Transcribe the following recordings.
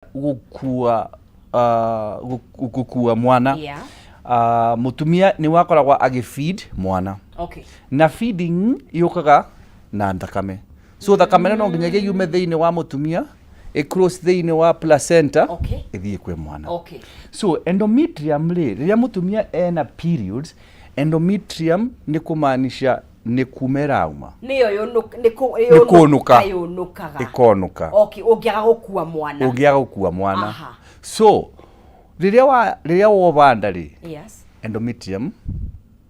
Gũkua gũkua mwana. Mũtumia nĩ wakoragwo agĩfeed mwana na feeding yũkaga na thakame, so thakame ĩno no nginyagia yume thĩinĩ wa mũtumia, ĩcross thĩinĩ wa placenta, ĩthiĩ kwĩ mwana. So endometrium rĩ, rĩrĩa mũtumia ena periods, endometrium nĩ kũmaanisha nĩ kuma ĩrauma. Nĩyo nĩ Nĩ kũnũka. Yũnũkaga. Ĩkonũka. Okay, ũngĩaga gũkua mwana. Ũngĩaga gũkua mwana. So rĩrĩa wobanda rĩ, endometrium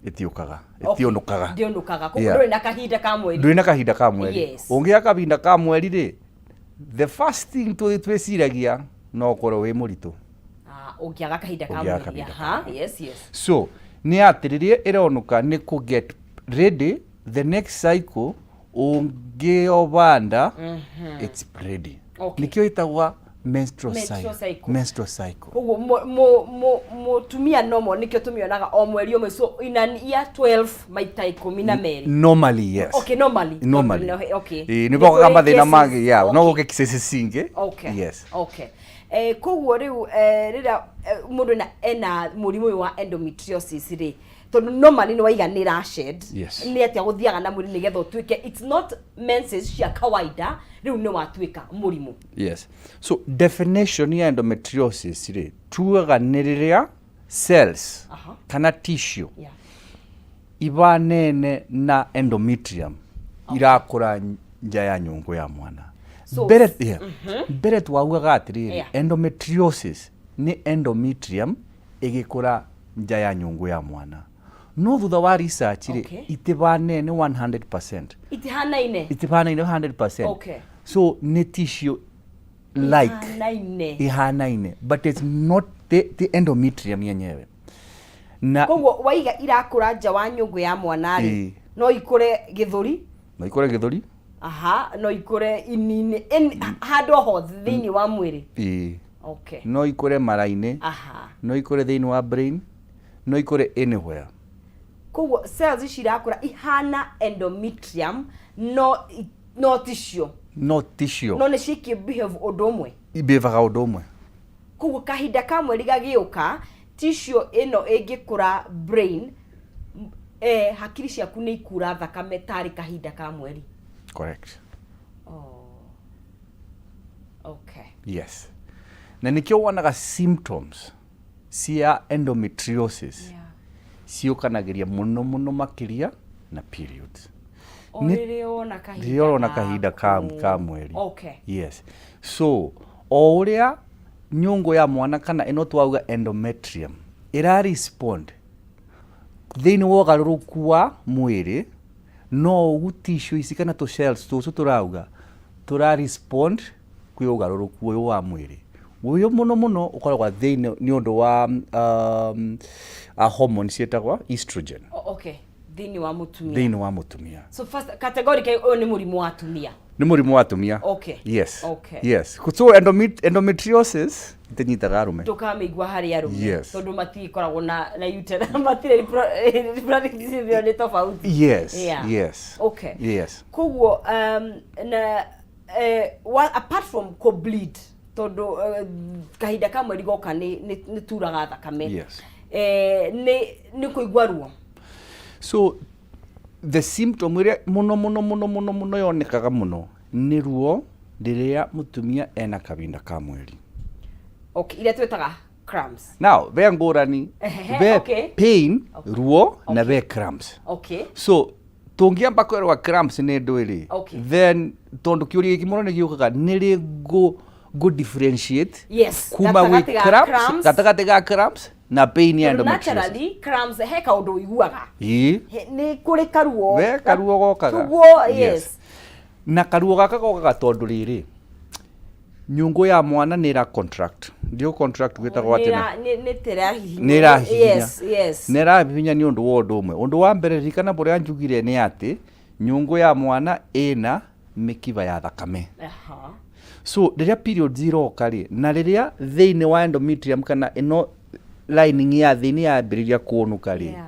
ĩtiũkaga, ĩtionũkaga. Ndĩũnũkaga, koguo ndũrĩ na kahinda ka mweri. Ndũrĩ na kahinda ka mweri. Ũngĩaga kahinda ka mweri rĩ, the first thing twĩciragia no ũkorwo wĩ mũritũ. Ah, ũngĩaga kahinda ka Ũngĩaga mweri. kahinda ka mweri. So nĩ atĩ rĩrĩa ĩronũka nĩ kũ get ready the next cycle. Ũngĩobanda, it's ready. Nĩkĩo ĩtagwa menstrual Menstrual cycle. Cycle. Menstrual cycle. Koguo mũtumia nomo nĩkĩo tũmĩonaga o mweri ũmwe, so in an year 12 maita 12. Normally, yes. Okay, normally. Normally. No, okay. Ĩĩ, nĩ gokaga Nĩ kũrĩ mathĩna cases. mangĩ, yeah, no gũke cases cingĩ. Yes. Okay, koguo rĩu rĩrĩa mũndũ ena mũrimũ ũyũ wa endometriosis rĩ, tondũ normally nĩ waiga nĩ ĩrashed, nĩ atĩa gũthiaga na mwĩrĩ nĩgetha ũtuĩke it's not menses cia kawaida, rĩu nĩ watuĩka mũrimũ? Yes, so definition ya endometriosis rĩ, tugaga nĩ rĩrĩa cells kana tissue ibanene na endometrium irakũra nja ya nyũngũ ya mwana. Mbere, yeah. Mbere twaugaga atĩrĩrĩ, endometriosis nĩ endometrium ĩgĩkũra nja ya nyũngũ ya mwana, no thutha wa research rĩ, itibanene 100%. Itihanaine. Itibanaine 100%. So nĩ tissue like Ihanaine. Ihanaine, but it's not the endometrium yenyewe na Koguo waiga irakũra nja wa nyũngũ ya mwana rĩ, no ikũre gĩthũri? No ikũre gĩthũri. Aha, no ikũre ini-inĩ, handũ o hothe thĩinĩ wa mwĩrĩ. Ĩĩ. No ikũre mara-inĩ, no ikũre thĩinĩ wa brain, no ikũre anywhere. Koguo cells ici irakũra ihana endometrium, no ticio. No ticio. No nĩ ciĩkie behave ũndũ ũmwe. Ibĩvaga ũndũ ũmwe. Koguo kahinda ka mweri gagĩũka, tissue ĩno ĩngĩkũra brain, hakiri ciaku nĩ ikura thakame tarĩ kahinda ka mweri. Correct. Oh. Okay. Yes, na nĩkĩo wonaga symptoms cia endometriosis ciũkanagĩria mũno mũno makĩria na periods. O rĩrĩa wona kahinda Rĩrĩa ũrona kahinda ka mweri. Yes, so o ũrĩa nyũngũ ya mwana kana ĩno twauga endometrium ĩra respond thĩinĩ wa ũgarũrũku wa mwĩrĩ, no ũgu tissue ici kana tũ cells tũtũ tũrauga tũra respond kwĩ ũgarũrũku ũyũ wa mwĩrĩ ũyũ. Mũno mũno ũkoragwo thĩinĩ nĩ ũndũ wa hormone ciĩtagwo estrogen. Okay, thĩinĩ wa mũtumia. Thĩinĩ wa mũtumia. So first, categorically, ũyũ nĩ mũrimũ wa atumia. Nĩ mũrimũ wa atumia. Yes. Yes, so endometriosis itinyitaga arũme. Ndũkamĩigua harĩ arũme. Yes. Tondũ matikoragwo na uterus, matirĩ reproductive system nĩ tofauti. Koguo na apart from kũ bleed, tondũ kahinda ka mweri goka nĩ turaga thakame, nĩ kũigua ruo. So the symptom ĩrĩa mũno mũno mũno mũno mũno yonekaga mũno nĩ ruo rĩrĩa mũtumia ena kahinda ka mweri. Okay, iria twĩtaga cramps. Now ve ngũrani. Ve pain, ruo, na ve cramps. So tũngĩamba kwĩrwa cramps nĩ ndũ ĩrĩ, then tondũ kĩũria gĩkĩ mũno nĩ gĩũkaga, nĩ rĩ ngũ differentiate kuma gwĩ gatagatĩ ga cramps, cramps. Gatagatĩ ga cramps na pain ya Tondũ endometriosis? Naturally cramps he kaũndũ ũiguaga. Nĩ kũrĩ karuo. Ve karuo gokaga. Tuguo, yes. Na karuo gaka gokaga tondũ rĩrĩ, nyũngũ ya mwana nĩ ĩra contract, ndio contract gwĩtagwo atĩ Nĩ tĩrahihinya. Nĩ ĩrahihinya. Nĩ ĩrahihinya nĩ ũndũ wa ũndũ ũmwe. Ũndũ wa mbere, ririkana ũrĩa njugire, nĩ atĩ nyũngũ ya mwana ĩna mĩkiba ya thakame. So rĩrĩa periods iroka rĩ, na rĩrĩa thĩinĩ wa endometrium kana ĩno lining ya thĩinĩ yambĩrĩria kũnũka rĩ,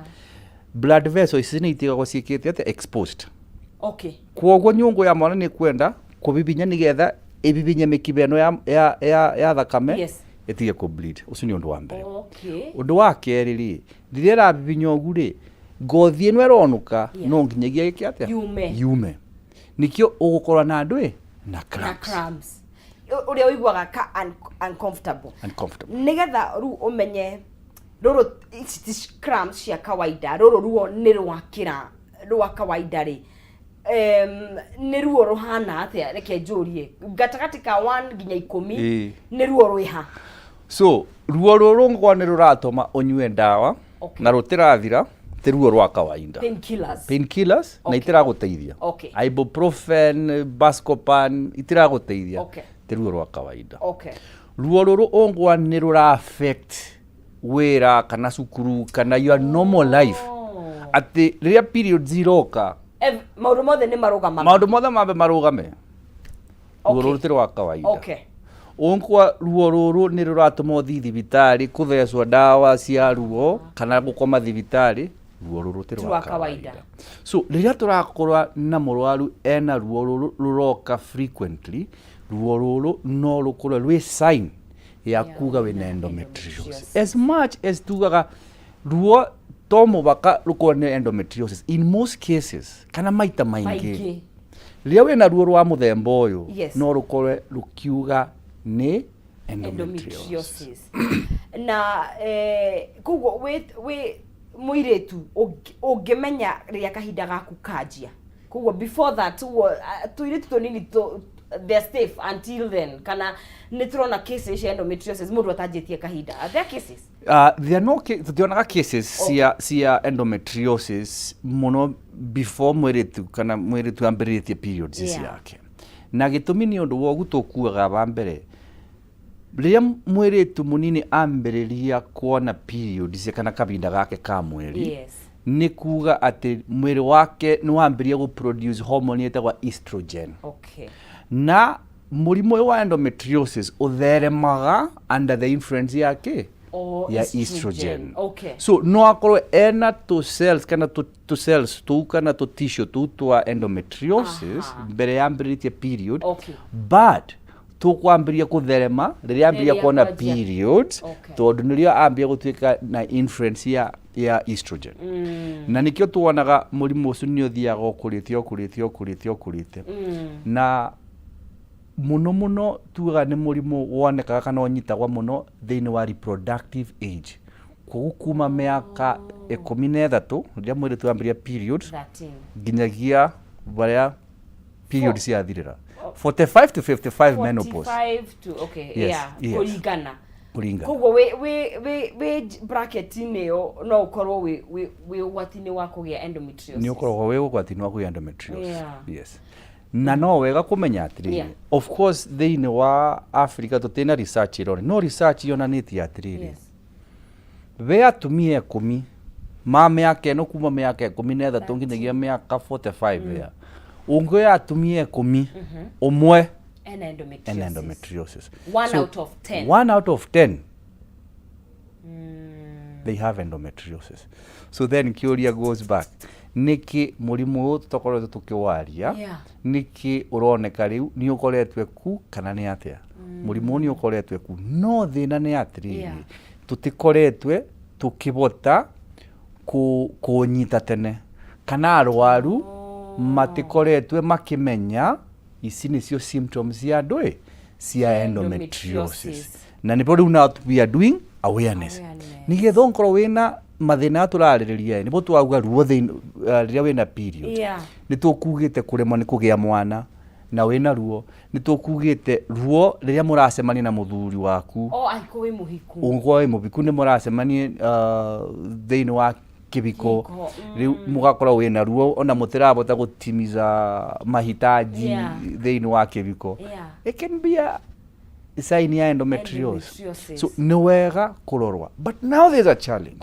blood vessels ici nĩ itigagwo ciĩkĩte atĩ exposed. Kwoguo nyũngũ ya mwana nĩ kwenda kũbibinya nĩgetha Ĩbibinya mĩkiba ĩno ya, ya, ya, ya thakame ĩtige kũ bleed. Ũcio nĩ ũndũ wa mbere. Ũndũ wa kerĩ rĩ, rĩrĩa ĩrabibinya ũgu rĩ, ngothi ĩno ĩronũka no nginyagia ĩke atĩa? Yume. Yume. Nĩkĩo ũgũkorwo na ndwĩ na na cramps. Cramps. Ũrĩa ũiguaga ka uncomfortable. Uncomfortable. Nĩgetha rĩu ũmenye rũrũ ici ti cramps cia kawaida, rũrũ ruo nĩ rwakĩra rwa kawaida rĩ, nĩ ruo rũhana atĩa? Reke njũrie, gatagatĩ ka 1 nginya 10, nĩ ruo rwĩha? So ruo rũrũ ngwa nĩ rũratũma ũnyue ndawa na rũtĩrathira, ti ruo rwa kawaida. Painkillers. Painkillers na itiragũteithia. Ibuprofen, Buscopan itiragũteithia. Ti ruo rwa kawaida. Ruo rũrũ ũngwa nĩ rũra affect wĩra kana cukuru kana your normal life, atĩ rĩrĩa periods iroka, Maũndũ mothe nĩ marũgamaga. Maũndũ mothe mambe marũgame. Ruo rũrũ ti rwa kawaida. Ũngwa ruo rũrũ nĩ rũratũma ũthiĩ thibitarĩ kũthecwo ndawa cia ruo kana gũkoma thibitarĩ, ruo rũrũ ti Ti rwa rwa kawaida. Kawaida. So rĩrĩa tũrakorwa na mũrwaru ena ruo rũrũ rũroka frequently, ruo rũrũ no rũkorwe rwĩ sign ya kuga wĩna endometriosis. Endometriosis. As much as tugaga ruo to mũbaka rũkorwo nĩ endometriosis, in most cases kana maita maingĩ, Maingĩ. Rĩrĩa wĩna ruo rwa mũthemba ũyũ, no rũkorwe rũkiuga nĩ endometriosis. Endometriosis. Na koguo wĩ mũirĩtu ũngĩmenya rĩrĩa kahinda gaku kanjia, koguo before that ũguo tũirĩtu tũnini they're safe until then, kana nĩ tũrona cases cia endometriosis mũndũ atanjĩtie kahinda? Are there cases? There are no tutionaga cases cia endometriosis mũno before mwĩrĩtu kana mwĩrĩtu ambĩrĩrĩtie periods ciake, na gĩtũmi nĩ ũndũ wa ũguo tũkuaga wa mbere, rĩrĩa mwĩrĩtu mũnini ambĩrĩria kuona periods kana kahinda gake ka mweri, nĩ kuga atĩ mwĩrĩ wake nĩ wambĩrĩria gũ produce hormone ĩtagwo estrogen. Na mũrimũ ũyũ wa endometriosis ũtheremaga under the influence ya kĩ? O Ya estrogen. Estrogen. So no akorwo ena tũ cells kana tũ cells tũu kana tũ tissue tũu twa endometriosis mbere yambĩrĩrĩtie period, but tũkwambĩrĩria kũtherema rĩrĩa ambĩrĩria Rĩrĩa kuona kwanjia. periods, tondũ nĩrĩo ambia gũtuĩka na influence ya estrogen. Na nĩkĩo tuonaga mũrimũ ũcio nĩ ũthiaga ũkũrĩte, ũkũrĩte, ũkũrĩte, ũkũrĩte. Na mũno mũno tugaga nĩ mũrimũ wonekaga kana ũnyitagwo mũno thĩinĩ wa reproductive age, koguo kuma mĩaka 13 rĩrĩa mũirĩtu ambĩrĩria periods 13. Nginyagia barĩa period ciathirĩra, 45 to 55 menopause. 45 to, okay. Yes, yes. Kũringana. Kũringana. Koguo wĩ bracket-inĩ ĩyo no ũkorwo wĩ ũgwati-inĩ wa kũgĩa endometriosis. Nĩ ũkoragwo wĩ ũgwati-inĩ wa kũgĩa endometriosis. Yes, na no wega kũmenya atĩrĩrĩ, of course thĩinĩ wa Africa tũtirĩ research ĩrore, no research yonanĩtie atĩrĩrĩ, we atumia 10 ma mĩaka ĩno, kuma mĩaka 13 nginyagia mĩaka 45, ya ũngĩoya atumia 10, ũmwe ena endometriosis. Ena endometriosis. One So, out of 10. One out of 10 they have endometriosis. So then kĩũria goes back, nĩkĩ mũrimũ ũyũ tũtakoretwo tũkĩwaria? Nĩkĩ ũroneka rĩu nĩ ũkoretwo ku kana nĩ atĩa? Mũrimũ ũyũ nĩ ũkoretwo ku, no thĩna nĩ atĩrĩrĩ, tũtikoretwe tũkĩbota kũnyita tene kana arwaru matikoretwe makĩmenya ici nĩcio symptoms cia ndũĩ cia endometriosis. Endometriosis. Na nĩbo rĩu now we are doing awareness, Awareness. nĩgetha ũngorwo wĩna mathĩna tũrarĩrĩria, nĩbo twauga ruo thĩinĩ rĩrĩa wĩna period, nĩ tũkugĩte kũremwo nĩ kũgĩa mwana na wĩna ruo, nĩ tũkugĩte ruo rĩrĩa mũracemania na mũthuri waku. O angĩkorwo wĩ mũhiku. Ũngĩkorwo wĩ mũhiku, nĩ mũracemania thĩinĩ wa kĩbiko, Kĩhiko. Rĩu mũgakorwo wĩna ruo ona mũtirabota gũtimiza mahitaji thĩinĩ wa kĩbiko. It can be a sign ya endometriosis. Endometriosis. So nĩ wega kũrorwa, but now there's a challenge.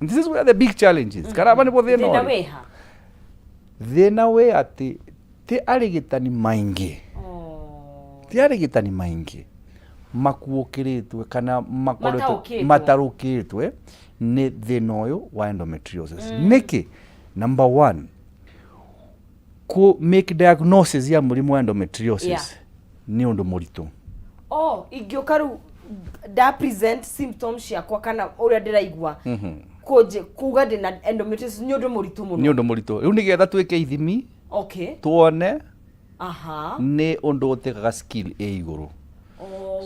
And this is where the big challenge is, karaba nĩbo thĩna Thĩna ũrĩ. wĩha? Thĩna wĩ atĩ ti arigitani maingĩ, ti arigitani maingĩ makuũkĩrĩtwe kana makoretwo Mataũkĩtwo. matarũkĩtwe nĩ thĩna ũyũ wa endometriosis. Nĩkĩ? Number one, ku make diagnosis ya mũrimũ wa endometriosis Nĩ ũndũ mũritũ. Oh, ingĩũka rĩu nda present symptoms ciakwa kana ũrĩa ndĩraigua, kũnjĩ kuga ndĩna endometriosis nĩ ũndũ mũritũ mũno? Nĩ ũndũ mũritũ. Rĩu nĩgetha twĩke ithimi tuone, nĩ ũndũ ũtĩkaga skill ĩ igũrũ.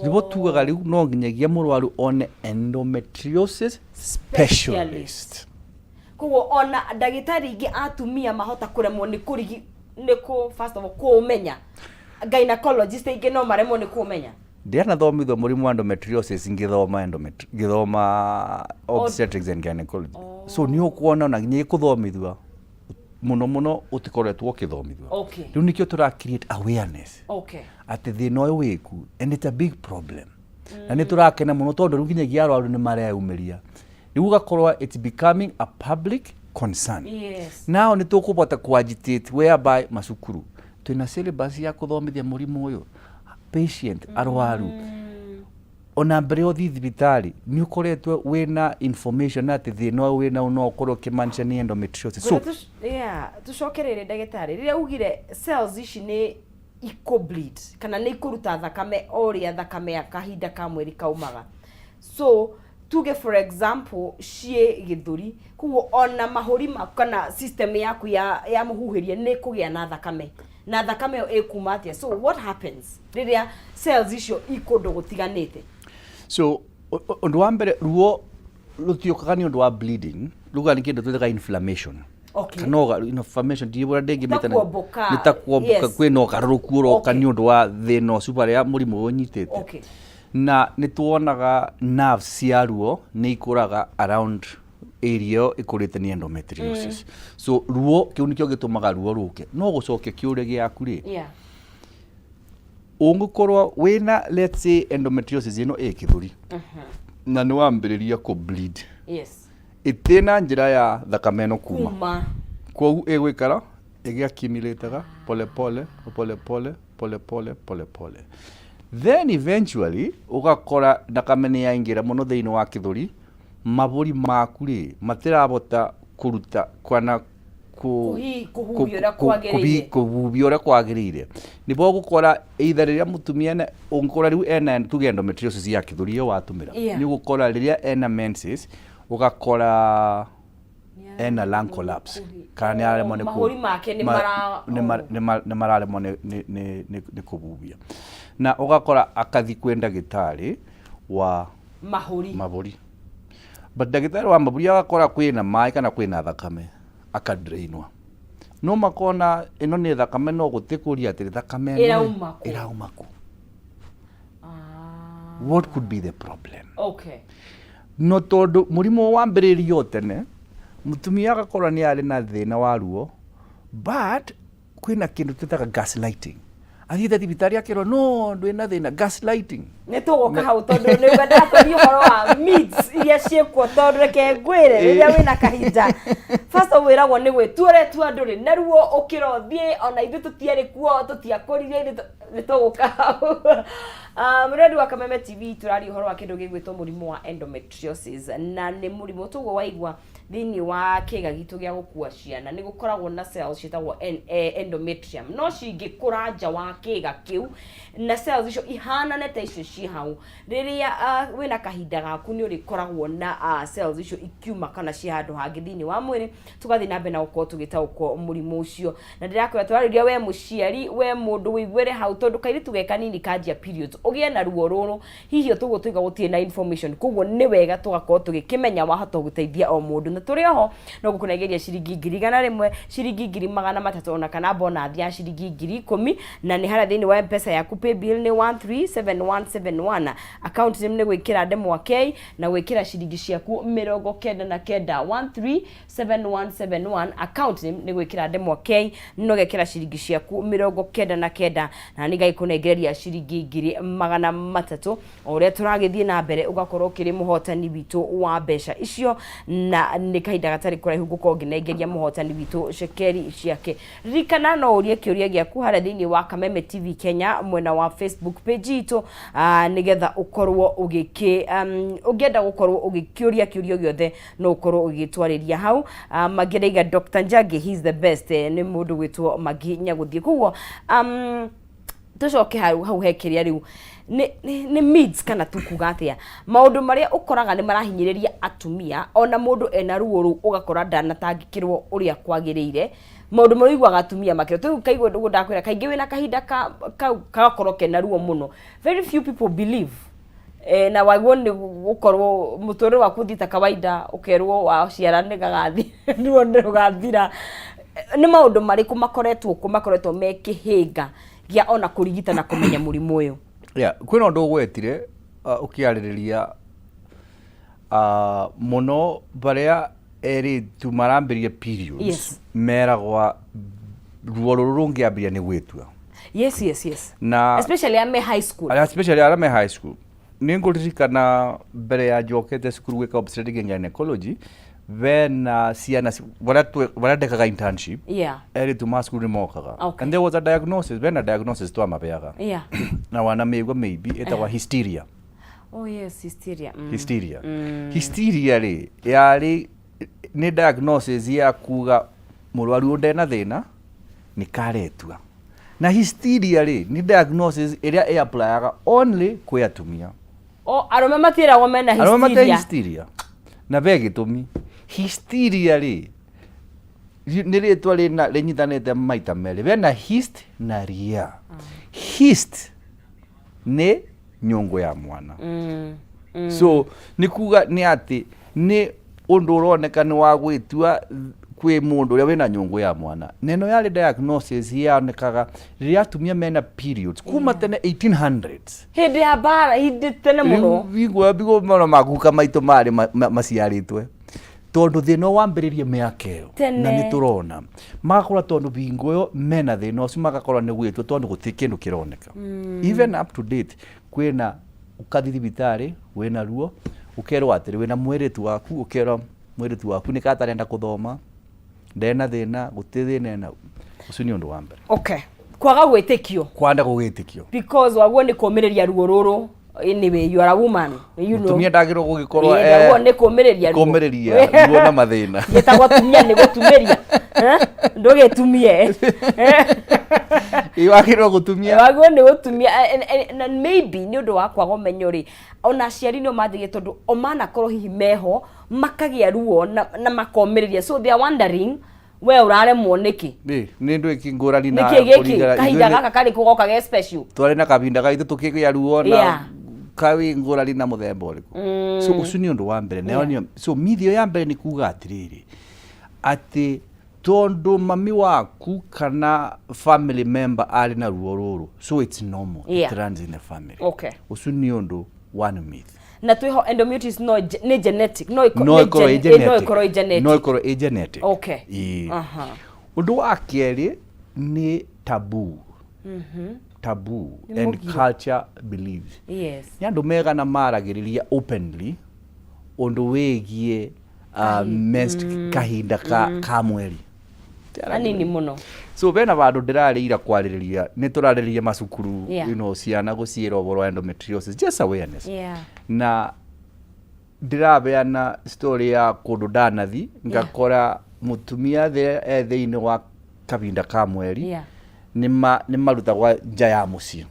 Nĩguo tugaga rĩu no nginyagia mũrwaru one endometriosis specialist. Koguo ona ndagĩtarĩ ingĩ atumia mahota kũremwo nĩ kũrigi nĩ kũ first of all kũũmenya, gynecologist aingĩ no maremwo nĩ kũũmenya. Ndianathomithio mũrimũ wa endometriosis ngĩthoma ngĩthoma obstetrics and gynecology. So nĩ ũkuona ona nginya kũthomithua mũno mũno ũtikoretwo ũkĩthomithua. Rĩu nĩkĩo tũra create awareness atĩ thĩna ũyũ wĩku and it's a big problem, na nĩ tũrakena mũno tondũ rĩu nginyagia arwaru nĩ mareyumĩria. Rĩu ũgakorwo it's becoming a public concern. Now nĩ tũkũbota kũ-agitate whereby macukuru twĩna syllabus ya kũthomithia mũrimũ ũyũ, patient, arwaru, ona mbere ya ũthiĩ thibitarĩ nĩ ũkoretwo wĩna information atĩ thĩna ũyũ wĩna no ũkorwo ũkĩmaanisha nĩ endometriosis. So Ngwenda yeah, tũcokerere ndagĩtarĩ rĩrĩa ugire cells ici nĩ ikũ bleed kana nĩ ikũruta thakame o ũrĩa thakame ya kahinda ka mweri kaumaga. So tuge, for example, ciĩ gĩthũri, koguo ona mahũri maku kana system yaku ya mũhuhĩrie nĩ kũgĩa na thakame, na thakame ĩyo ĩkuma atĩa? So what happens rĩrĩa cells icio i kũndũ gũtiganĩte? So ũndũ wa mbere, ruo rũtiũkaga nĩ ũndũ wa bleeding, ruga nĩ kĩndũ twĩtaga inflammation. Kana inflammation ndiũĩ ndĩngĩmĩta. Ta kuomboka. Nĩ ta kuomboka. Kwĩna ũgarũrũku ũroka nĩ ũndũ wa thĩna ũcio barĩa mũrimũ ũyũ ũnyitĩte. Na nĩ tuonaga nerves cia ruo nĩ ikũraga around area ĩyo ĩkũrĩte nĩ endometriosis. So ruo, kĩu nĩkĩo gĩtũmaga ruo rũke. No gũcokia kĩũria gĩaku rĩ, ũngĩkorwo wĩna, let's say, endometriosis ĩno ĩ kĩthũri na nĩ wambĩrĩria kũ bleed, ĩtĩ na njĩra ya thakame ĩno kuma, kuma, kwoguo ĩgũikara ĩgĩaccumulataga pole pole pole pole pole pole pole pole, then eventually ũgakora thakame nĩ yaingĩra mũno thĩinĩ wa kĩthũri, mabũri maku rĩ matirabota kũruta kana Kũhuhia ũrĩa kwagĩrĩire. Kũhuhia ũrĩa kwagĩrĩire. Nĩbo ũgũkora either rĩrĩa mũtumia ũngĩkora rĩu ena, tuge, endometriosis ya kĩthũri ĩyo watũmĩra, nĩ ũgũkora rĩrĩa ena menses ũgakora ena lung collapse kana nĩ araremwo nĩ Mahũri make nĩ nĩ mararemwo nĩ kũhuhia, na ũgakora akathi kwĩ ndagĩtarĩ wa mahũri. Mabũri. But ndagĩtarĩ wa mabũri agakora kwĩna maĩ kana kwĩna thakame, akadrainwa, no makona ĩno nĩ thakame, no gũtikũria atĩrĩ, thakame ĩno Ĩrauma kũ? Ĩrauma kũ? What could be the problem? No tondũ mũrimũ wambĩrĩrio o tene, mũtumia agakorwo nĩ arĩ na thĩna wa ruo, but kwĩna kĩndũ twĩtaga gaslighting. Athiĩte thibitarĩ akĩrwo no ndwĩna thĩna, gaslighting. Nĩ tũgũka hau tondũ nĩ ndakũria ũhoro wa myths iria ciĩkuo, tondũ reke ngwĩre, rĩrĩa wĩna kahinda, first of all, wĩragwo nĩ gwĩtua ũretua ndũrĩ na ruo, ũkĩra ũthiĩ, ona ithuĩ tũtiarĩ kuo, tũtiakũrire ithuĩ nĩ tũgũka hau. Mũrori wa Kameme TV, tũraria ũhoro wa kĩndũ gĩgwĩtwo mũrimũ wa endometriosis, na nĩ mũrimũ tũguo waigua thĩinĩ wa kĩga gitũ gĩa gũkua ciana nĩ gũkoragwo na cells ciĩtagwo endometrium, no cingĩkũra nja wa kĩga kĩu na cells icio ihanane ta icio ciĩ hau, rĩrĩa wĩna kahinda gaku nĩ ũrĩkoragwo na cells icio ikiuma kana ciĩ handũ hangĩ thĩinĩ wa mwĩrĩ. Tũgathiĩ na mbere na gũkorwo tũgĩtaũkwo mũrimũ ũcio, na ndĩrakwĩra twarĩria we mũciari, we mũndũ wĩiguĩre hau, tondũ kairĩtu ge kanini kanjia periods ũgĩe na ruo rũrũ, hihi tũguo tũiga gũtirĩ na information, koguo nĩ wega tũgakorwo tũgĩkĩmenya wahota gũteithia o mũndũ. Na tũrĩ oho no gũkũnengeria ciringi 100,000, ciringi 300,000, ona kana bonathi ya ciringi 10,000, na nĩ harĩa thĩinĩ wa Mpesa yaku. Paybill nĩ 137171, account name nĩ gwĩkĩra ndemwa K na gwĩkĩra ciringi ciaku 99. 137171, account name nĩ gwĩkĩra ndemwa K na ũgekĩra ciringi ciaku 99, na nĩ ngagĩkũnengereria ciringi 300,000. O ũrĩa tũragĩthiĩ na mbere, ũgakorwo ũkĩrĩ mũhotani witũ wa mbeca icio, na nĩ kahinda gatarĩ kũraihu ngũkorwo ngĩnengeria mũhotani witũ cekeri ciake. Ririkana no ũrie kĩũria gĩaku harĩa thĩinĩ wa Kameme TV Kenya, mwena wa Facebook page itũ, nĩgetha ũkorwo ũgĩkĩ ũngĩenda gũkorwo ũgĩkĩũria kĩũria gĩothe, no ũkorwo ũgĩtwarĩria hau. Mangĩ ndaiga Dr. Njagi, he's the best. Nĩ mũndũ gwĩtwo Magi Nyagũthiĩ. Koguo Tucoke hau hau he kĩrĩa rĩu nĩ myths kana tukuga atĩa, maũndũ marĩa ũkoraga nĩ marahinyĩrĩria atumia, ona mũndũ ena ruo rũu ũgakora ndanatangĩkĩrwo ũrĩa kwagĩrĩire, maũndũ marĩa ũiguaga atumia makĩrwo. Rĩu kaigua ũguo ndakwĩra, kaingĩ wĩna kahinda kau kagakorwo kena ruo mũno, very few people believe. Na wagwo nĩ gũkorwo mũtũrĩre waku ũthiĩte kawaida, ũkerwo waciara nĩ gagathi ruo nĩ rũgathira. Nĩ maũndũ marĩkũ makoretwo kuo makoretwo me kĩhĩnga gĩa ona kũrigita na kũmenya mũrimũ ũyũ? Yeah, kwĩna ũndũ ũgwetire ũkĩarĩrĩria mũno barĩa erĩtu marambĩrĩria periods. Meragwa ruo rũrũ rũngĩambĩrĩria nĩ gwĩtua. Na Especially ame high school. Arĩa especially arĩa me high school. Nĩ ngũririkana mbere ya njokete cukuru gwĩka obstetric and gynecology, bena ciana barĩa ndekaga internship, erĩtu ma cukuru nĩ mokaga. And there was a diagnosis, bena diagnosis twamabeaga na wanamĩigua maybe ĩtagwa hysteria. Oh yes, hysteria. Hysteria. Hysteria rĩ, yarĩ nĩ diagnosis ya kuga mũrwaru ũyũ ndena thĩna, nĩ karetua. Na hysteria rĩ, nĩ diagnosis ĩrĩa ĩ applyaga only kwĩ atumia. O arũme matiĩragwo mena Arũme matirĩ hysteria? Hysteria na be gĩtũmi. Hysteria rĩ, nĩ rĩtwa rĩna rĩnyitanĩte maita merĩ, bena hyst na ria. Hyst nĩ nyũngũ ya mwana. So nĩ kuga nĩ atĩ nĩ ũndũ ũroneka nĩ wa gwĩtua kwĩ mũndũ ũrĩa wĩna nyũngũ ya mwana. Na ĩno yarĩ diagnosis yonekaga rĩrĩa atumia mena periods kuma tene 1800s. Hĩndĩ ya mbara, hĩndĩ tene mũno. Rĩu bigwo mũno maguka maitũ marĩ maciarĩtwe, tondũ thĩna wambĩrĩrie mĩaka ĩyo. Tene. Na nĩ tũrona magakorwo tondũ bingo ĩyo mena thĩna ũcio, magakorwo nĩ gwĩtwo tondũ gũtirĩ kĩndũ kĩroneka. Even up to date kwĩna ũkathi thibitarĩ wĩna ruo, ũkerwo atĩrĩ wĩna mwĩrĩtu waku, ũkerwo mwĩrĩtu waku nĩ katarenda kũthoma, ndena thĩna, gũtirĩ thĩna ena. Ũcio nĩ ũndũ wa mbere. Okay, kwaga gwĩtĩkio. Kwanda gũgĩtĩkio. Because waguo nĩ kũmĩrĩria ruo rũrũ. Anyway, you are a woman. Mũtumia ndagĩrĩirwo gũgĩkorwo Ĩĩ, ndaguo nĩ kũmĩrĩria ruo. Kũmĩrĩria ruo na mathĩna. Gĩtagwo tumia nĩ gũtumĩria. Eh? Ndũgĩtumie. Ĩ, wagĩrĩirwo gũtumia. Waguo nĩ gũtumia. Na maybe nĩ ũndũ wa kwaga ũmenyo rĩ, ona aciari nĩo manjagia, tondũ o manakorwo hihi meho makagĩa ruo na makomĩrĩria, so they are wondering we ũraremwo nĩkĩ. Nĩ ndũ ĩkĩ ngũrani na Nĩkĩ gĩkĩ kũringana kahinda ithuĩ gaka karĩ kũgoka ge special. Twarĩ na kahinda gaitũ tũkĩgĩa ruo na kawi ngũrani na mũthemba ũrĩkũ. So ũcio nĩ ũndũ wa mbere. Nayo so myth ĩyo ya mbere nĩ kuga atĩrĩrĩ, atĩ tondũ mami waku kana family member arĩ na ruo rũrũ, so it's normal. It runs in the family. Ũcio nĩ ũndũ one myth. Na twĩho endometriosis no nĩ genetic, no no nĩ ĩkorwo ĩ no genetic. ĩkorwo ĩ genetic. No ĩkorwo ĩ genetic. Ĩĩ. Ũndũ wa kerĩ nĩ taboo, taboo Nĩ and mũgiro. culture beliefs. Nĩ andũ megana maragĩrĩria openly ũndũ wĩgiĩ kahinda ka mweri? Anini mũno. So bena vandũ ndĩrarĩira kwarĩrĩria, nĩ tũrarĩrĩria macukuru, ciana gũciĩra ũhoro wa endometriosis, just awareness. Na ndĩrabeana story ya kũndũ ndanathi ngakora mũtumia e thĩinĩ wa kahinda ka mweri, nĩ marutagwa nja ya mũciĩ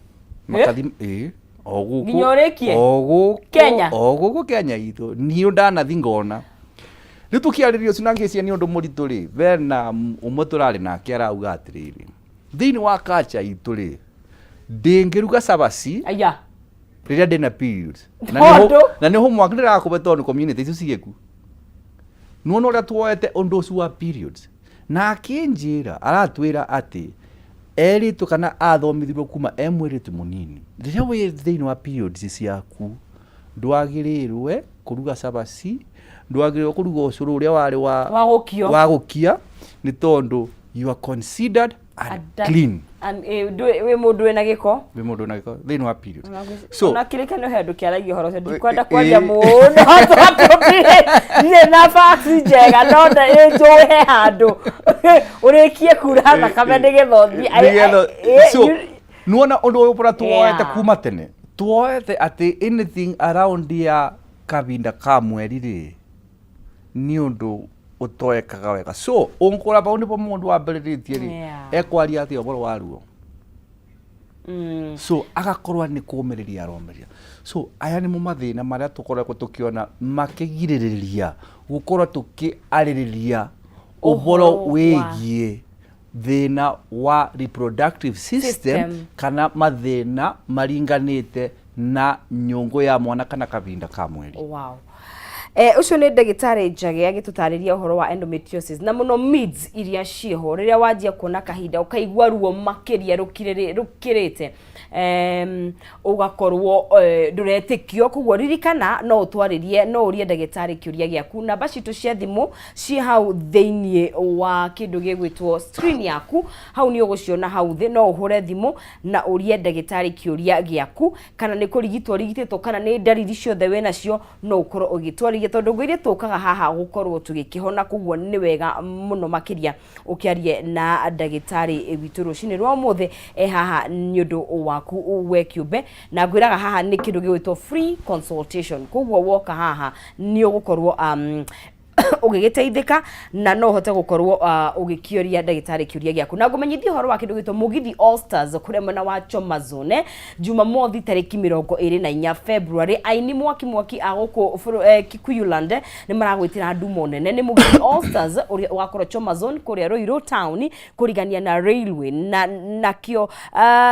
makathi ĩĩ o gũkũ. Nginya ũrĩkie? O gũkũ. Kenya? O gũkũ Kenya itũ. Niĩ ndanathi ngona rĩu tũkĩarĩria ũcio na ngĩciria nĩ ũndũ mũritũ rĩ, bena ũmwe tũrarĩ nake arauga atĩrĩrĩ, thĩinĩ wa culture itũ rĩ, ndĩngĩruga cabaci Aya. rĩrĩa ndĩna periods. Na Tondũ? Na nĩ homework ndĩrakũbe, tondũ community icio ciĩku nĩwona ũrĩa tuoete ũndũ ũcio wa periods. Na akĩnjĩra, aratwĩra atĩ erĩtwo kana athomithirio kuma e mwĩrĩtu mũnini, rĩrĩa wĩ thĩinĩ wa periods ciaku ndwagĩrĩirwe kũruga cabaci, ndwagĩrĩirwo kũruga ũcũrũ ũrĩa warĩ wa Wa gũkio. Wa gũkia, nĩ tondũ you are considered unclean. Wĩ mũndũ wĩna gĩko. Wĩ mũndũ wĩna gĩko thĩinĩ wa period. So Ona kĩrĩkanĩro he andũ kĩaragia ũhoro ũcio, ndikwenda kwaria mũno tondũ ndirĩ na facts njega, no njũhe handũ ũrĩkie kura thakame nĩgetha ũthiĩ. Nĩgetha so nuona ũndũ ũyũ bũrĩa tuoete kuma tene, tuoete atĩ anything around ya kahinda ka mweri rĩ, nĩ ũndũ ũtoekaga wega. So ũngũra bau nĩbo mũndũ wambĩrĩrĩtie rĩ, ekwaria atĩa ũhoro wa ruo? So agakorwo nĩ kũmĩrĩria aromĩrĩria. So aya nĩmo mathĩna marĩa tũkoretwo tũkĩona makĩgirĩrĩria gũkorwo tũkĩarĩrĩria ũhoro ũhoro wa wĩgiĩ thĩna wa reproductive system, system, kana mathĩna maringanĩte na nyũngũ ya mwana kana kahinda ka mweri. Wow. Ũcio nĩ ndagĩtarĩ Njage agĩtũtarĩria ũhoro wa endometriosis na mũno mids iria ciĩho rĩrĩa wanjia kuona kahinda ũkaigua ruo makĩria rũkĩrĩte ũgakorwo ndũretĩkio. Koguo ririkana no ũtwarĩrie, no ũrie ndagĩtarĩ kĩũria gĩaku. Namba citũ cia thimũ ciĩ hau thĩiniĩ wa kĩndũ gĩgwĩtwo screen yaku, hau nĩ ũgũciona hau thĩ. No ũhũre thimũ na ũrie ndagĩtarĩ kĩũria gĩaku, kana nĩ kũrigitwo ũrigitĩtwo, kana nĩ ndariri ciothe wĩ nacio, no ũkorwo ũgĩtwarĩria, tondũ ngwĩrie tũkaga haha gũkorwo tũgĩkĩhona. Koguo nĩ wega mũno makĩria ũkĩarie na ndagĩtarĩ witũ rũcinĩ rwa ũmũthĩ. E haha nĩ ũndũ waku we kĩũmbe, na ngwĩraga haha nĩ kĩndũ gĩgwĩtwo free consultation. Koguo woka haha nĩ ũgũkorwo ũgĩgĩteithĩka na no ũhote gũkorwo ũgĩkĩũria ndagĩtarĩ kĩũria gĩaku. Na ngũmenyithia ũhoro wa kĩndũ gĩtwo Mũgithi All Stars kũrĩa mwena wa Choma Zone, Jumamothi tarĩki 24 February. Aini mwaki mwaki a gũkũ Kikuyuland nĩ maragwĩtĩra ndumo nene. Nĩ Mũgithi All Stars ũrĩa ũgakorwo Choma Zone kũrĩa Ruiru town kũrigania na railway, na nakĩo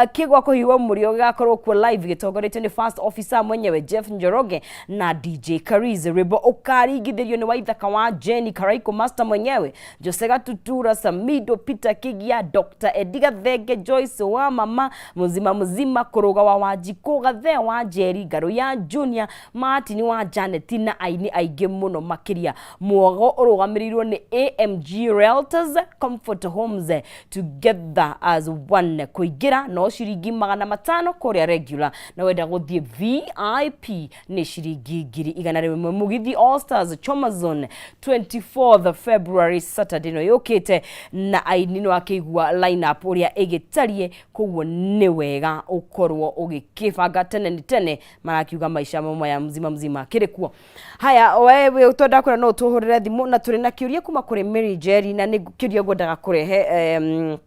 kĩgwa kũhiũa mũrĩo gĩgakorwo kuo live gĩtongoretio nĩ first officer mwenyewe Jeff Njoroge na DJ Kariz. Rwĩmbo ũkaringithĩrio nĩ Waithaka wa Jenny Karaiko Master mwenyewe, Jose Gatutura, Samido, Peter Kigia, Dr. Ediga Thenge, Joyce wa mama muzima muzima, Kũrũga wa Wanjikũ, Gathe wa Njeri, Ngarũ ya Junior, Martin wa Janet na aini aingĩ mũno makĩria. Mwogo ũrũgamĩrĩirwo nĩ AMG Realtors, Comfort Homes, together as one. Kũingĩra no ciringi 500 kũrĩa regular, na wenda gũthiĩ VIP nĩ ciringi 100,000. Mũgithi All Stars, Choma Zone, 24th February, Saturday no yũkĩte, na aini no akĩigua line up ũrĩa ĩgĩtariĩ. Koguo nĩ wega ũkorwo ũgĩkĩbanga tene nĩ tene, marakiuga maisha mamwe ya mzima mzima kĩrĩ kuo. Haya, wewe twenda kwĩra no tũhũrĩre thimũ, na tũrĩ na kĩũria kuma kũrĩ Mary Jerry, na nĩ kĩũria ngwendaga kũrehe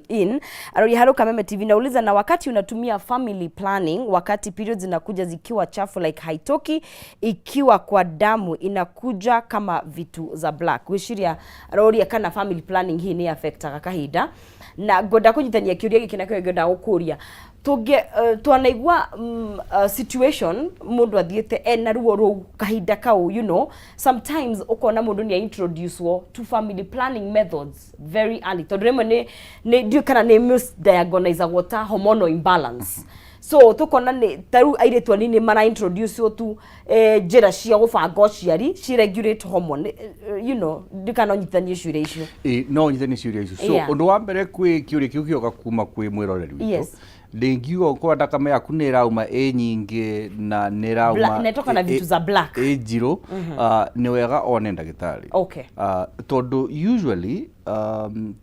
in Arori Halo Kameme TV. Nauliza, na wakati unatumia family planning, wakati periods zinakuja zikiwa chafu, like haitoki ikiwa kwa damu, inakuja kama vitu za black. Gwiciria aroria kana family planning hii ni affectaga kahinda, na ngwenda kũnyitania kĩũria gĩkĩ na kĩo ngwenda gũkũria. Tũngĩ twanaigua situation mũndũ athiĩte ena ruo rũu kahinda kau, sometimes ũkona mũndũ nĩ introducewo to family planning methods very early, tondũ rĩmwe nĩ ndiũĩ kana nĩ misdiagnosagwo ta hormonal imbalance. So tukona nĩ ta rĩu airĩtu anini mara introduce tu njĩra cia gũbanga ũciari ci regulate hormone. Ndikana nyitithanie ciũria icio. Ĩ, no nyitithanie ciũria icio. So ũndũ wa mbere kwĩ kĩũria kĩu gĩoka kuma kwĩ mwĩroreri witũ, ndingiuga ũkorwo thakame yaku nĩ ĩrauma ĩ nyingĩ na nĩ ĩrauma na ĩtoka na vitu za black, ĩ njirũ, nĩ wega one ndagĩtarĩ. Tondũ usually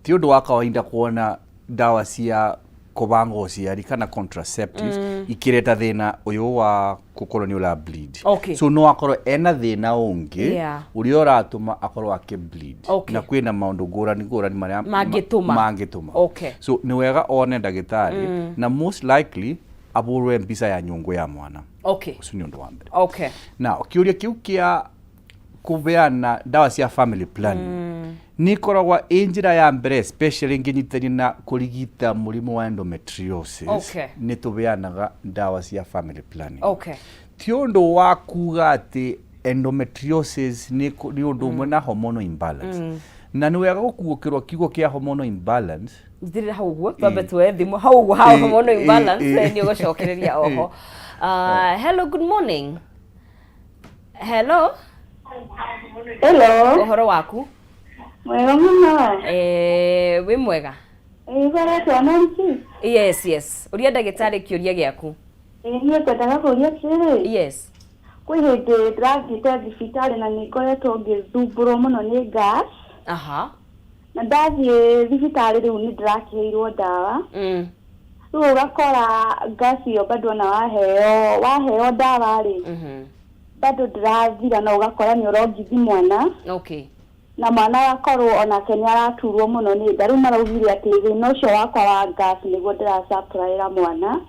ti ũndũ wa kawaida kuona ndawa cia kũbanga ũciari kana contraceptives ikĩreta thĩna ũyũ wa gũkorwo nĩ ũra bleed. So no akorwo ena thĩna ũngĩ ũrĩa ũratũma akorwo akĩ bleed. Na kwĩna maũndũ ngũrani ngũrani marĩa mangĩtũma. Mangĩtũma. So nĩ wega one ndagĩtarĩ, na most likely abũrwe mbica ya nyũngũ ya mwana. Ũcio nĩ ũndũ wa mbere. Na kĩũria kĩu kĩa kũbeana ndawa cia family planning nĩ ikoragwo ĩ njĩra ya mbere, especially ngĩnyitithania na kũrigita mũrimũ wa endometriosis. Nĩ tũbeanaga ndawa cia family planning. Ti ũndũ wa kuga atĩ endometriosis nĩ ũndũ ũmwe na hormonal imbalance, na nĩ wega gũkuũkĩrwo kiugo kĩa hormonal imbalance. Njithirira hau ũguo, twambe tuoe thimũ hau ũguo hau. Hormonal imbalance. Nĩ ũgũcokereria oho. Hello, good morning. Hello. Hello. Ũhoro waku? Mwega mũno. Wĩ mwega? Ĩkoretwo Nancy. Yes, ũria ndagĩtarĩ kĩũria gĩaku. Ĩ, niĩ ngwendaga kũria atĩrĩrĩ. Yes. Kwĩ hĩndĩ ndĩrathiĩte thibitarĩ na nĩ ngoretwo ngĩthumbũrwo mũno nĩ gas. Na ndathiĩ thibitarĩ rĩu nĩ ndĩrakĩheirwo ndawa. Rĩu ũgakora gas ĩyo bado ona waheo ndawa rĩ, bado ndĩrathira na ũgakora nĩ ũrongithi mwana. Na mwana akorwo onake nĩ araturwo mũno nĩ nda. Rĩu maraugire atĩ thĩna ũcio wakwa wa gas nĩguo ndĩrasupplyĩra mwana.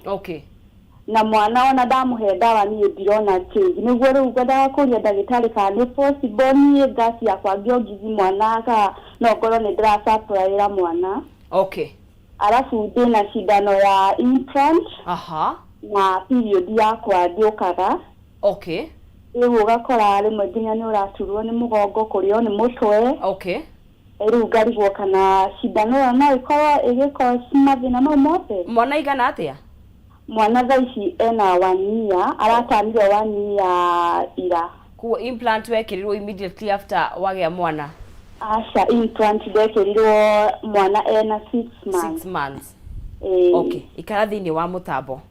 Na mwana ona ndamũhe ndawa niĩ ndirona change. Nĩguo rĩu ngwendaga kũria ndagĩtarĩ kana nĩ possible niĩ gas yakwa ngĩongithi mwana kana no ngorwo nĩ ndĩrasupplyĩra mwana. Arabu ndĩna cindano ya implant. Na period yakwa ndĩũkaga. Rĩu ũgakora rĩmwe nginya nĩ ũraturwo nĩ mũgongo, kũrĩo nĩ mũtwe. Rĩu ngarigwo kana cindano ĩyo no ĩkorwo ĩgĩ cause mathĩna mau mothe. Mwana aigana atĩa? Mwana thaa ici ena 1 year, aratanire 1 year ira. Koguo implant wekĩrirwo immediately after wagĩa mwana? Aca, implant ndekĩrirwo mwana ena 6 months. 6 months. Ĩĩ. Okay, ikara thĩinĩ wa mũtambo.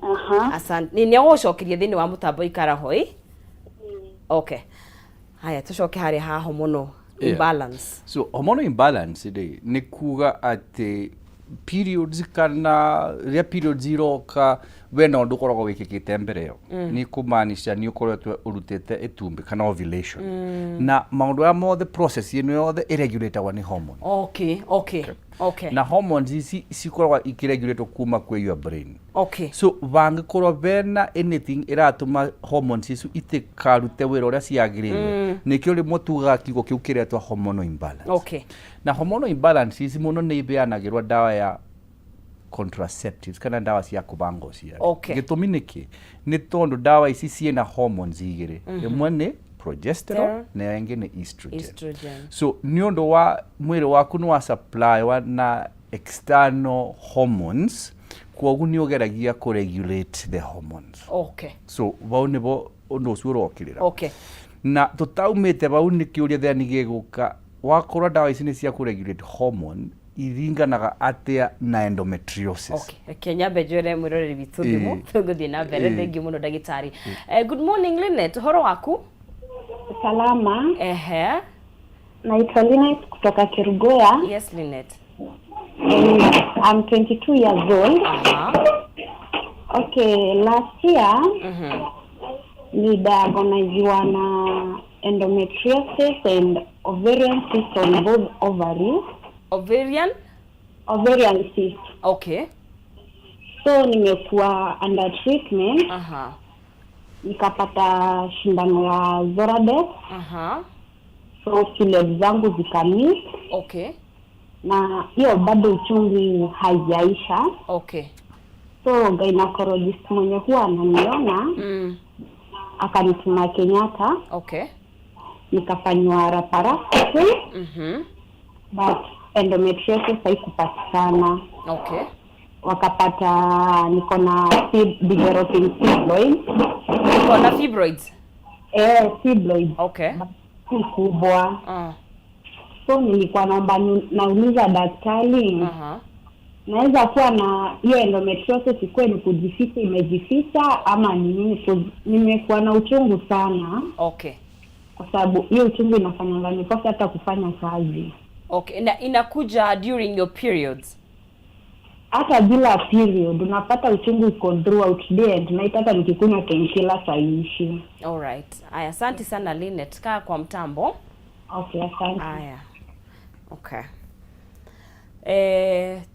Aha. Asante, nĩ egũgũcokeria thĩinĩ wa mũtambo, ikara ho ĩ. Okay, haya, tũcoke harĩa ha hormonal imbalance. So hormonal imbalance rĩ, nĩ kuga atĩ periods kana rĩrĩa periods iroka we na ũndũ ũkoragwo wĩkĩkĩte mbere ĩyo, nĩ kũmaanisha nĩ ũkoretwo ũrutĩte ĩtumbĩ kana ovulation, na maũndũ maya mothe, process ĩno yothe ĩregulatagwo nĩ hormone. Na hormones ici cikoragwo ikĩregulatwo kuma kwĩ your brain. So bangĩkorwo bena anything ĩratũma hormones icu itikarute wĩra ũrĩa ciagĩrĩire, nĩkĩo rĩmwe tugaga kiugo kĩu kĩretwo hormonal imbalance. Na hormonal imbalance ici mũno nĩ ibeanagĩrwo ndawa ya contraceptives kana ndawa cia kũbanga ũciari. Gĩtũmi nĩkĩ? Nĩ tondũ ndawa ici ciĩna hormones igĩrĩ, ĩmwe nĩ progesterone na ĩyo ĩngĩ nĩ estrogen. Estrogen. So nĩ ũndũ wa mwĩrĩ waku nĩ wa supply wa na external hormones, kwoguo nĩ ũgeragia kũ regulate the hormones. So vau nĩvo ũndũ ũcio ũrokĩrĩra. Na tũtaumĩte vau, nĩ kĩũria then gĩgũka, wakorwo ndawa ici nĩ cia kũ regulate hormone, iringanaga atĩa na endometriosis? Okay, reke nyambe njwĩre mwĩroreri witũ thimũ, tũgũthiĩ na mbere. Thank you mũno, ndagĩtarĩ. Good morning, Linet, ũhoro waku? Salama. Naitwa Linet kutoka Kerugoya. Yes, Linet. And I'm 22 years old. Okay, last year nilidiagnoziwa na endometriosis and ovarian cyst on both ovaries. Ovarian? Ovarian cyst. So nimekuwa under treatment. Nikapata shindano ya Zoladex. So period zangu zikamiss. Na hiyo bado uchungu haijaisha. So gynecologist mwenye huwa ananiona akanituma Kenyatta. Nikafanywa laparoscopy. But endometriosis haikupatikana. Wakapata niko na developing fibroids. Uko na fibroids? Eh, fibroids. But si kubwa. So nilikuwa naomba nauliza daktari, naweza kuwa na hiyo endometriosis ikuwe ni kujificha imejificha ama ni nini? 'Cause nimekuwa na uchungu sana, kwa sababu hiyo uchungu inafanyanga nikose hata kufanya kazi. Okay, na inakuja during your periods? Hata bila period unapata uchungu iko throughout day and night, hata nikikunywa painkiller haiishi. Alright. Aya, asante sana, Linet. Kaa kwa mtambo. Okay, asante. Aya. Okay.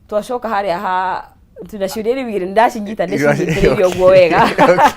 Twacoka harĩa ha tuna ciũria rĩu igĩrĩ nĩndacinyita, ndĩcinyitĩrĩire ũguo wega,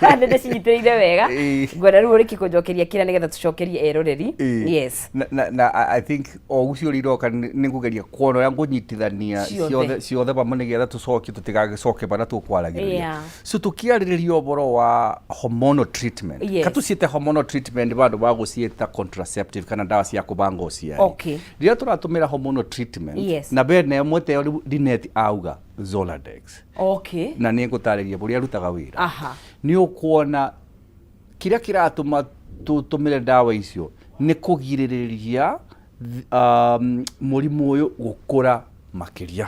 nĩndĩcinyitĩrĩire wega. Ngwenda rĩu ũrĩkie kũnjokeria kĩrĩa nĩgetha tũcokerie eroreri. Yes. Na I think o ũcio iroka nĩ ngũgeria kuona ũrĩa ngũnyitithania Ciothe. Ciothe pamwe nĩgetha tũcokie, tũtigagĩcoke barĩa tũkwaragĩrĩria. So tũkĩarĩrĩria ũhoro wa hormonal treatment, katũciĩte hormonal treatment vandũ va gũciĩta contraceptive kana ndawa cia kũbanga ũciari. Rĩrĩa tũratũmĩra hormonal treatment, na bene ĩmwe ta ĩyo rĩu Linet auga Zoladex, na nĩ ngũtarĩria ũrĩa arutaga wĩra. Nĩ ũkuona kĩrĩa kĩratũma tũtũmĩre ndawa icio nĩ kũgirĩrĩria mũrimũ ũyũ gũkũra makĩria.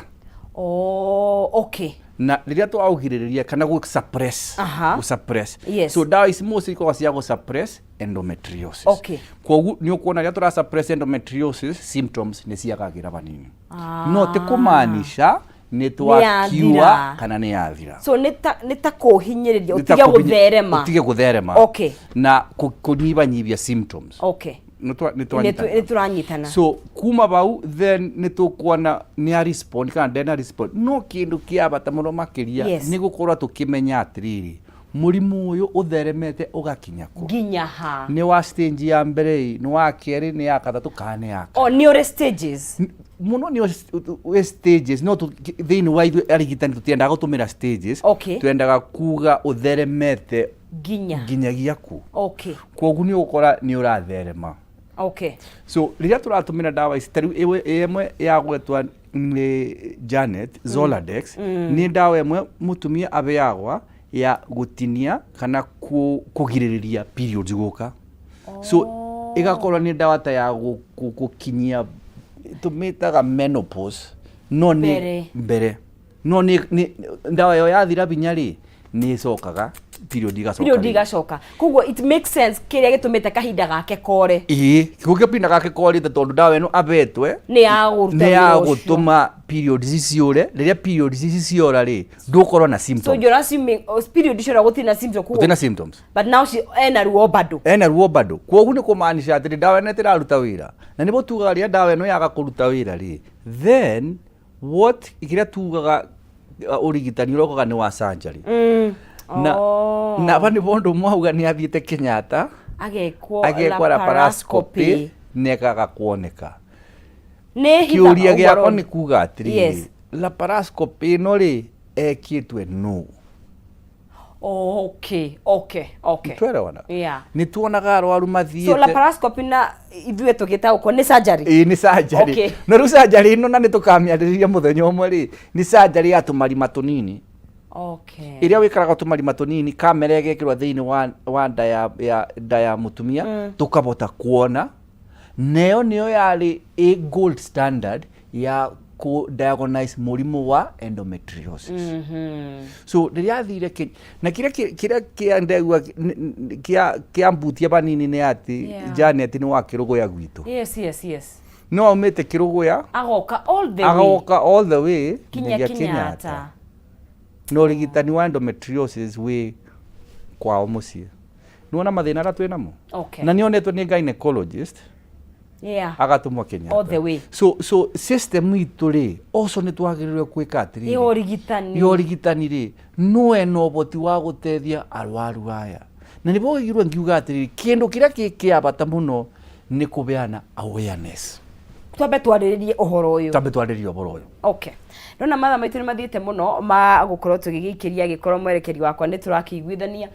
Oh, okay. Na rĩrĩa twaũgirĩrĩria kana gũ suppress, gũ suppress, so ndawa ici mostly ikoragwo cia gũ suppress endometriosis. Koguo nĩ ũkuona rĩrĩa tũra suppress endometriosis, symptoms nĩ ciagagĩra vanini, no ti kũmaanisha nĩ twakiua yathira. Kana nĩ yathira. So nĩ ta kũhinyĩrĩria Nĩ ta ũtige gũtherema. Ũtige gũtherema na kũnyibanyibia symptoms. Nĩ twanyitana. Nĩ tũranyitana. So kuma bau then nĩ tũkuona nĩ a respond kana ndena respond. No kĩndũ kĩa bata mũno makĩria nĩ gũkorwo tũkĩmenya atĩrĩrĩ, mũrimũ ũyũ ũtheremete ũgakinya kũ, nginya ha, nĩ wa stage ya mbere ĩ, nĩ wa kerĩ, nĩ ya gatatũ kana nĩ ya kana. O nĩ ũrĩ stages. Mũno nĩ wĩ stages, no thĩinĩ wa ithuĩ arigitani tũtiendaga gũtũmĩra stages. Twendaga kuga ũtheremete nginya nginyagia kũ. Kwoguo nĩ ũgũkora nĩ ũratherema. So rĩrĩa tũratũmĩra ndawa ici, ta rĩu ĩmwe ya gwetwa nĩ Janet, Zoladex, nĩ ndawa ĩmwe mũtumia abeagwa ya gũtinia kana kũgirĩrĩria periods gũka. So ĩgakorwo nĩ ndawa ta ya gũkinyia tũmĩtaga menopause, no nĩ Mbere. mbere, no nĩ ndawa ĩyo yathira binya rĩ, nĩ ĩcokaga period igacoka period rĩngĩ. Igacoka. Koguo it makes sense kĩrĩa gĩtũmĩte kahinda gake kore. Ĩĩ, gũkĩo pinda gake korĩte tondũ ndawa ĩno abetwe nĩ ya kũruta nĩ ya wĩra ũcio. Gũtũma periods ciũre. Rĩrĩa periods ici ciora rĩ, ndũkorwo na So symptoms. you're assuming, oh, period ciora gũtirĩ na symptoms gũtirĩ na symptoms. But now she ena ruo bado. Ena ruo bado. Kwoguo nĩ kũmaanisha atĩrĩ, ndawa ĩno ĩtĩraruta wĩra, na nĩbo tugaga rĩrĩa ndawa ĩno yaga kũruta wĩra rĩ, then what kĩrĩa tugaga, ũrigitani ũrĩa ũkaga nĩ wa surgery. Na na aba nĩbo ũndũ mwauga nĩ athiĩte Kenyatta agekwo agekwo laparoscopy nĩkaga kuoneka. Nĩ kĩũria gĩakwa nĩ kuga atĩrĩrĩ, laparoscopy ĩno rĩ, ekĩtwe no Twerewana? Nĩ tuonaga arwaru So mathiĩte laparoscopy na ithuĩ tũgĩtaũkwo nĩ surgery. Ĩĩ, nĩ surgery. Na rĩu surgery ĩno, na nĩ tũkamĩarĩrĩria mũthenya ũmwe rĩ, nĩ surgery ya tũmarima tũnini ĩrĩa wĩkaraga tũmarima tũnini, kamera ĩgekĩrwo thĩinĩ wa nda ya mũtumia, tũkabota kuona. Nayo nĩyo yarĩ a gold standard ya kũ diagnose mũrimũ wa endometriosis. So rĩrĩa athire na kĩrĩa kĩa ndegua kĩa mbutia banini nĩ atĩ Janet nĩ wa Kĩrũgũya gwitũ. No aumĩte Kĩrũgũya agoka all the way agoka all the way kinya nginyagia Kenyatta. Na ũrigitani wa endometriosis wĩ kwao mũciĩ. Nĩwona mathĩna arĩa twĩ namo? Na nĩonetwo nĩ gynecologist, agatũmwo Kenyatta all the way. So system itũ rĩ, also nĩ twagĩrĩirwo gwĩka atĩrĩrĩ, ya ũrigitani, ya ũrigitani rĩ, no ena ũhoti wa gũteithia arwaru aya. Na nĩbo ũigirwe ngiuga atĩrĩrĩ, kĩndũ kĩrĩa kĩ kĩa bata mũno nĩ kũbeana awareness. Twambe twarĩrĩrie ũhoro ũyũ. Twambe twarĩrĩrie ũhoro ũyũ. Okay, ndona mathaa maitũ nĩ mathiĩte mũno ma gũkorwo tũgĩgĩikĩria, agĩkorwo mwerekeri wakwa nĩ tũrakĩiguithania.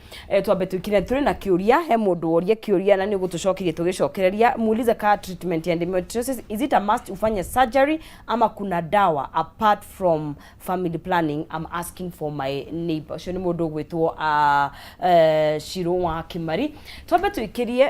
Twambe tũikire tũrĩ na kĩũria, he mũndũ woria kĩũria na nĩ ũgũtũcokeria tũgĩcokereria. Muulize ka treatment ya endometriosis, is it a must ufanye surgery ama kuna dawa apart from family planning? I'm asking for my neighbor. Ũcio nĩ mũndũ ũgwĩtwo Shiro wa Kimari. Twambe tũikĩrie,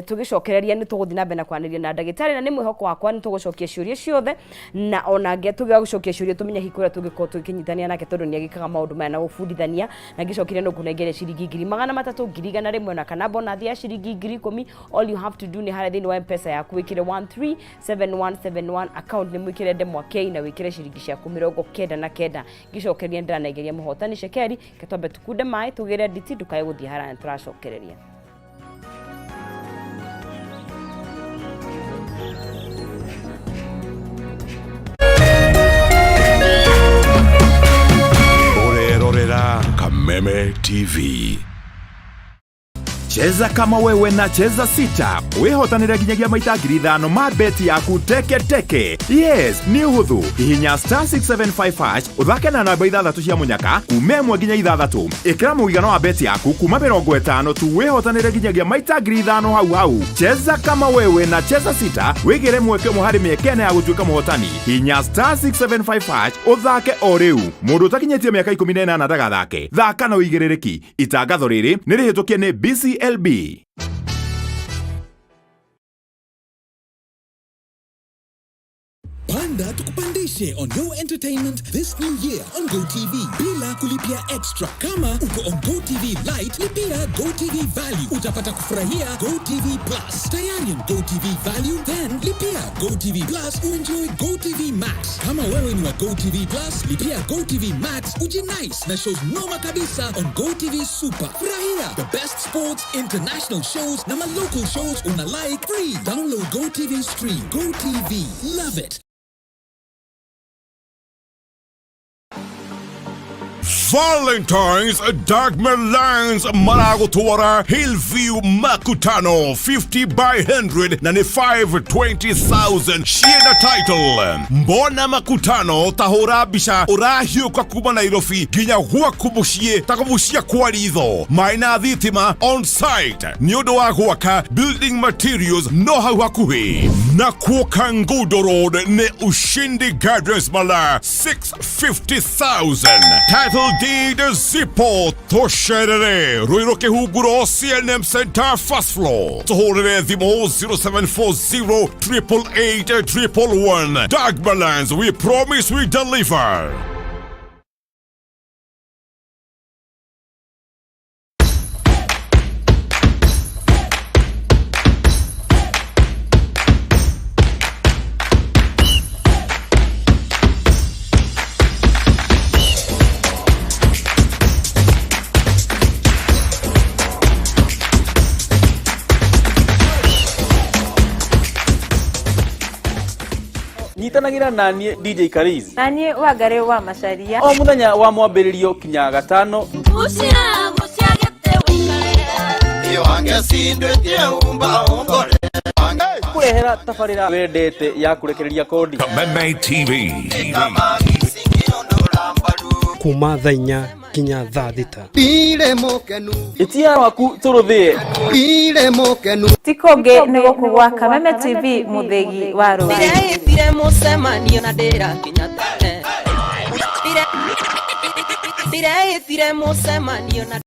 tũgĩcokereria nĩ tũgũthiĩ na mbere na kwaranĩria na ndagĩtarĩ, na nĩ mwĩhoko wakwa nĩ tũgũcokia ciũria ciothe, na ona angĩ tũgĩaga gũcokia ciũria tũmenye hihi kũrĩa tũngĩkorwo tũkĩnyitania nake, tondũ nĩ agĩkaga maũndũ maya na gũbundithania. Na ngĩcokeria no kũnengere ciringi 300,000, 100,000, na kana bonathi ya ciringi 10,000. All you have to do nĩ harĩa thĩinĩ wa Mpesa yaku wĩkĩre 137171, account nĩ mwĩkĩre ndemwa K, na wĩkĩre ciringi ciaku 99. Ngĩcokeria ndĩranengeria mũhotani cekeri. Ke twambe tukunde maĩ tũgĩre nditi, ndũkae gũthiĩ haraya, nĩ tũracokereria. Ũrerorera Kameme TV. Cheza kama wewe na Cheza Sita wĩhotanĩre nginyagia maita 5,000 ma beti yaku teke teke. Yes, nĩ ũhũthũ. Hihinya star 675 hash, ũthake na namba ithathatũ cia mũnyaka kuma 1 nginya 6. Ĩkĩra mũigana wa beti yaku kuma 50 tu, wĩhotanĩre nginyagia maita 5,000 hau hau. Cheza kama wewe na Cheza Sita, wĩgĩre mweke ũmwe harĩ mĩeke 4 ya gũtuĩka mũhotani. Hihinya star 675 hash ũthake o rĩu. Mũndũ ũtakinyĩtie mĩaka 18 ndagathake. Thaka na ũigĩrĩrĩki. Itangatho rĩrĩ nĩ rĩhĩtũkie nĩ BCLB. Panda tukupandishe. share on your entertainment this new year on GoTV bila kulipia extra. Kama uko on GoTV Lite, lipia GoTV Value, utapata kufurahia GoTV Plus. Tayari on GoTV Value, then lipia GoTV Plus uenjoy GoTV Max. Kama wewe ni wa GoTV Plus, lipia GoTV Max ujinice na shows noma kabisa on GoTV Super. Furahia the best sports, international shows na ma local shows una like free. Download GoTV Stream. GoTV. Love it. Valentine's Dark Milan's maragũtwara Hillview Makutano 50 by 100 na nĩ 520,000 ciĩna title. Mbona Makutano tahũra mbica ũrahiũka kuma Nairobi nginya gwaku mũciĩ ta kũbucia kwa ritho. Maĩ na thitima on site nĩ ũndũ wa gwaka building materials no hau hakuhĩ. Nakuo Kangundo Road nĩ Ushindi Gardens Mala 650,000. Title deed zipo tũcerere Ruiru Kĩhunguro CNM Center first floor. Tũhũrĩre thimũ 0740 888 111. Dagmalands, we promise we deliver. Nyitanagĩra na niĩ DJ Kariz na niĩ Wangari wa Macharia o mũthenya wa mwambĩrĩrio kinya gatano. Kũrehera tabarĩra wendete ya kũrekereria kodi. Kameme TV. Kuma thaa 4 nginya thaa 6. Ĩtia waku tũrũthĩe. Ti kũngĩ nĩ gũkũ gwa Kameme TV mũthĩgi wa rũrĩrĩ. Ndireitire mũcemanio na ndĩrakinya tene. Ndireitire mũcemanio na